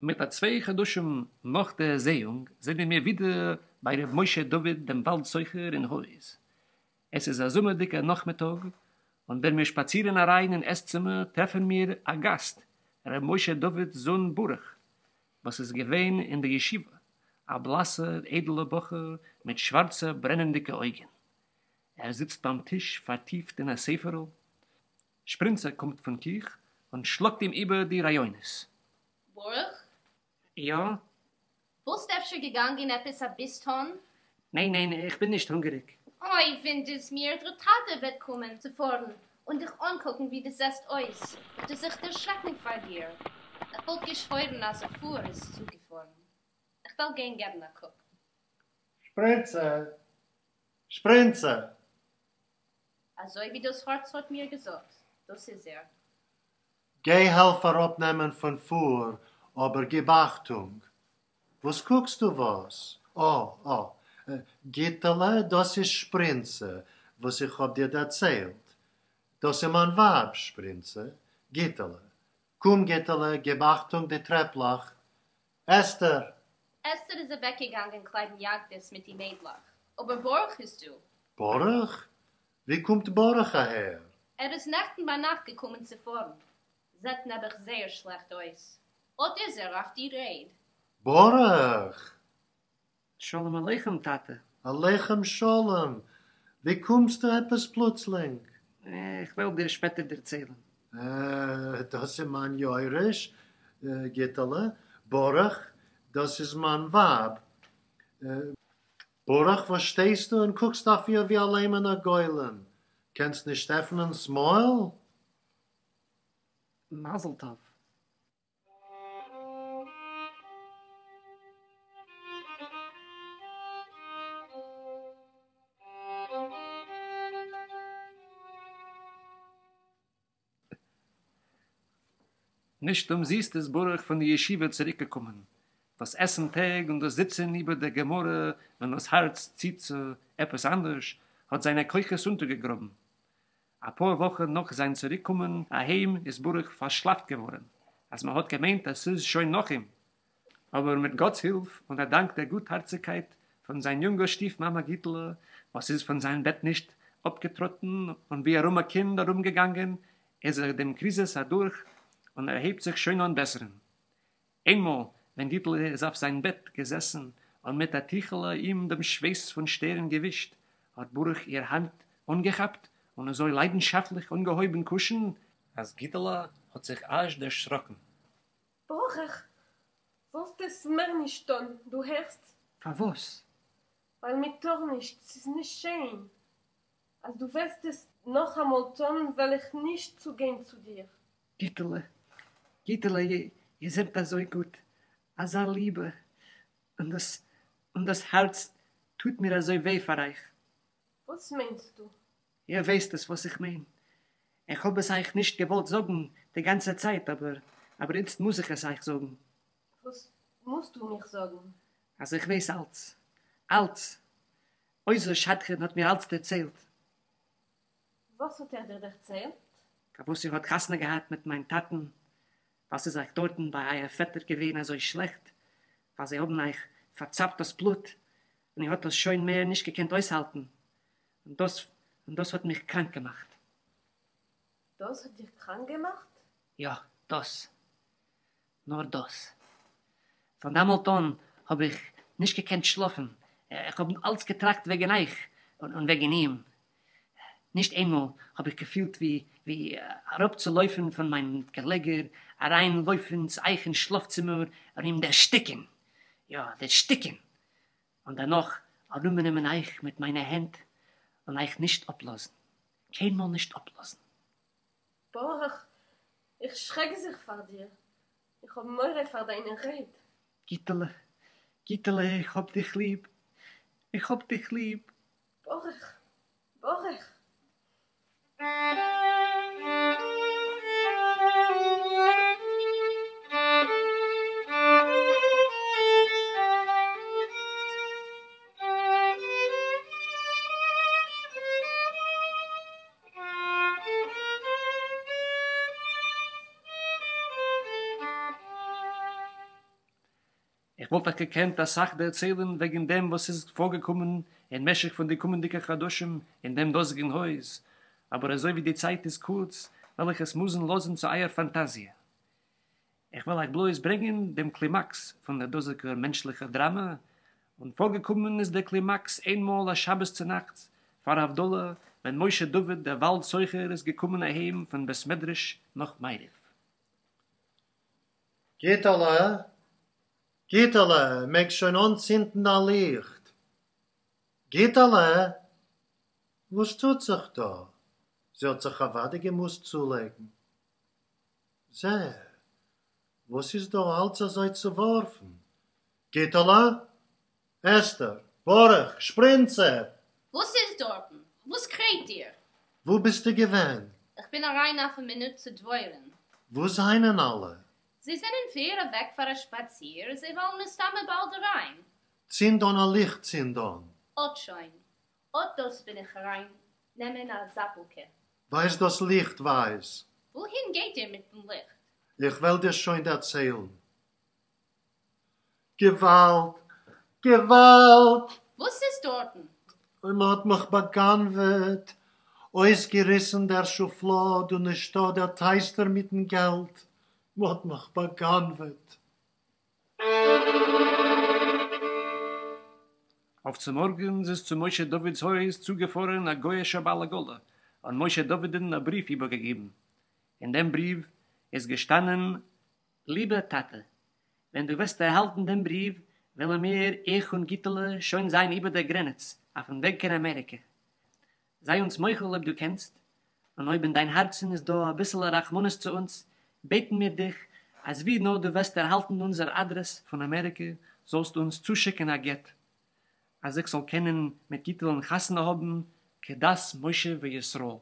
מיט א צוויי חדשים נאך דער זעאונג זענען מיר ווידער ביי ר' משה דוד דעם וואלד סוחר אין הויז. עס איז א זומערדיגער נאכמיטאג, און ווען מיר שפאצירן אריין אין עס-צימער טרעפן מיר א גאסט, ר' משה דוד'ס זון ברוך, וואס איז געווען אין די ישיבה, א בלאסער איידעלער בחור מיט שווארצע ברענענדיגע אויגן. ער זיצט ביים טיש פארטיפט אין א ספר'ל. שפרינצע קומט פון קיך און שלאגט אים איבער די רעיונות. ברוך? יא? וואלסט אפשר געגאנגען עפעס א ביס טאן? ניין ניין, איך בין נישט הונגעריג. אוי ווינדערס מיר, דער טאטע וועט קומען צו פארן און דיך אנקוקן ווי דו זעסט אויס, וועט ער זיך דערשרעקן פאר דיר. איך וואלט געשוואוירן אז א פור איז צוגעפארן. איך וועל גיין געבן א קוק. שפרינצע! שפרינצע! אזוי ווי דאס הארץ האט מיר געזאגט, דאס איז ער. גיי העלף אראפנעמען פון פור, אבער גיב אכטונג. וואס קוקסטו וואס? אה אה, גיטעלע, דאס איז שפרינצע וואס איך האב דיר דערציילט. דאס איז מיין ווייב שפרינצע, גיטעלע. קום גיטעלע, גיב אכטונג די טרעפלעך. אסתר! אסתר איז אוועקגעגאנגען קלייבן יאגדעס מיט די מיידלעך, אבער ברוך איז דא. ברוך? ווי קומט ברוך אהער? ער איז נעכטן ביינאכט געקומען צו פארן. זעט נעבעך זייער שלעכט אויס. אט איז ער אויף די רעד. ברוך! שלום עליכם טאטע. עליכם שלום! ווי קומסטו עפעס פלוצלינג? איך וועל דיר שפעטער דערציילן. אה, דאס איז מיין יורש, גיטעלע. ברוך, דאס איז מיין ווייב. ברוך, וואס שטייסטו און קוקסט אויף איר ווי א ליימענער גולם? קענסט נישט עפענען ס'מויל? מזל טוב! נישט אומזיסט איז ברוך פון די ישיבה צוריקגעקומען. דאס עסן טעג און דאס זיצן איבער דער גמרא ווען דאס הארץ ציט צו עפעס אנדערש האט זיינע כוחות אונטערגעגראבן. אפאר וואכן נאך זיין צוריקקומען אהיים איז ברוך פארשלאפט געווארן, אז מען האט געמיינט אז ס'איז שוין נאך אים. אבער מיט גאט'ס הילף און א דאנק דער גוטהארציגקייט פון זיין יונגער שטיף-מאמע גיטלע, וואס איז פון זיין בעט נישט אפגעטראטן און ווי ארום א קינד ארומגעגאנגען, איז ער דעם קריזיס אדורך און ער הייבט זיך שוין אן בעסערן. איינמאל ווען גיטל איז אויף זיין בעט געזעסן און מיט א טיכעלע אים דעם שווייס פון שטערן געווישט, האט ברוך איר האנט אנגעכאפט און אזוי ליידנשאפטליך אנגעהויבן קושן, אז גיטעלע האט זיך אזש דערשראקן. ברוך, זאלסט עס מער נישט טון, דו הערסט? פארוואס? ווייל מען טאר נישט, ס'איז נישט שיין. אז דו וועסט עס נאכאמאל טון וועל איך נישט צוגיין צו דיר. גיטעלע, גיטעלע, איר זענט אזוי גוט, אזא ליבע, און דאס, און דאס הארץ טוט מיר אזוי וויי פאר אייך. וואס מיינסטו? איר ווייסט עס וואס איך מיין. איך האב עס אייך נישט געוואלט זאגן די גאנצע צייט, אבער, אבער איצט מוז איך עס אייך זאגן. וואס מוזטו מיך זאגן? אז איך ווייס אלץ. אלץ. עוזר שדכן האט מיר אלץ דערציילט. וואס האט ער דיר דערציילט? פארוואס איר האט חתונה געהאט מיט מיין טאטן, ווייל ס'איז אייך דארטן ביי אייער פעטער געווען אזוי שלעכט, ווייל זיי האבן אייך פארצאפט דאס בלוט, און איר האט דאס שוין מער נישט געקענט אויסהאלטן, און דאס, און דאס האט מיך קראנק געמאכט. דאס האט דיך קראנק געמאכט? יא, דאס. נאר דאס. פון דעמאלט אן האב איך נישט געקענט שלאפן, איך האב אלץ געטראכט וועגן אייך און וועגן אים. נישט איינמאל האב איך געפילט ווי ווי אראפצולויפן פון מיין געלעגער, אריינלויפן צו אייך אין שלאף-צימער און אים דערשטיקן, יא, דערשטיקן, און דערנאך ארומנעמען אייך מיט מיינע הענט און אייך נישט אפלאזן, קיינמאל נישט אפלאזן. ברוך, איך שרעק זיך פאר דיר, איך האב מורא פאר דיינע רייד. גיטעלע, גיטעלע, איך האב דיך ליב, איך האב דיך ליב. ברוך, ברוך. איך וואלט אייך געקענט אסאך דערציילן וועגן דעם וואס איז פארגעקומען אין משך פון די קומענדיגע חדשים אין דעם דאזיגן הויז, אבער אזוי ווי די צייט איז קורץ וועל איך עס מוזן לאזן צו אייער פאנטאזיע. איך וועל אייך בלויז ברענגען דעם קלימאקס פון דער דאזיגער מענטשליכער דראמע, און פארגעקומען איז דער קלימאקס איינמאל א שבת צונאכטס פאר הבדלה ווען משה דוד דער וואלד סוחר איז געקומען אהיים פון בית מדרש נאך מעריב. גיטעלע, גיטעלע, מעגסט שוין אנצינדן א ליכט. גיטעלע! וואס טוט זיך דא? זי האט זיך אוודאי געמוזט צולייגן. זע, וואס איז דא אלץ אזוי צעווארפן? גיטעלע! אסתר! ברוך! שפרינצע! וואס איז דארטן? וואס קרייט איר? וואו ביסטו געווען? איך בין אריין אויף א מינוט צו דבורה'ן. וואו זענען אלע? זיי זענען פריער אוועק פאר א שפאציר, זיי וועלן מסתמא באלד אריין. צינד אן א ליכט צינד אן. אט שוין. אט דאס בין איך אריין נעמען א זאפלקע. ווייז דאס ליכט ווייז. וואוהין גייט איר מיטן ליכט? איך וועל דיר שוין דערציילן. געוואלד! געוואלד! וואס איז דארטן? אוי מען האט מיך בא'גנב'עט! אויסגעריסן דער שופלאד און נישטא דער טייסטער מיטן געלט! מען האט מיך בא'גנב'עט! אויף צומארגנס איז צו משה דוד'ס הויז צוגעפארן א גוי'אישער בעל עגלה און משה דוד'ן א בריוו איבערגעגעבן. אין דעם בריוו איז געשטאנען. ליבער טאטע, ווען דו וועסט ערהאלטן דעם בריוו, וועלן מיר, איך און גיטעלע, שוין זיין איבער דער גרענעץ, אויפן וועג קיין אמעריקע. זיי אונז מוחל אויב דו קענסט, און אויב אין דיין הארצן איז דא אביסעלע רחמנות צו אונז, בעטן מיר דיך, אז ווי נאר דו וועסט ערהאלטן אונזער אדרעס פון אמעריקע, זאלסט אונז צושיקן א גט, אז איך זאל קענען מיט גיטעלען חתונה האבן כדת משה וישראל.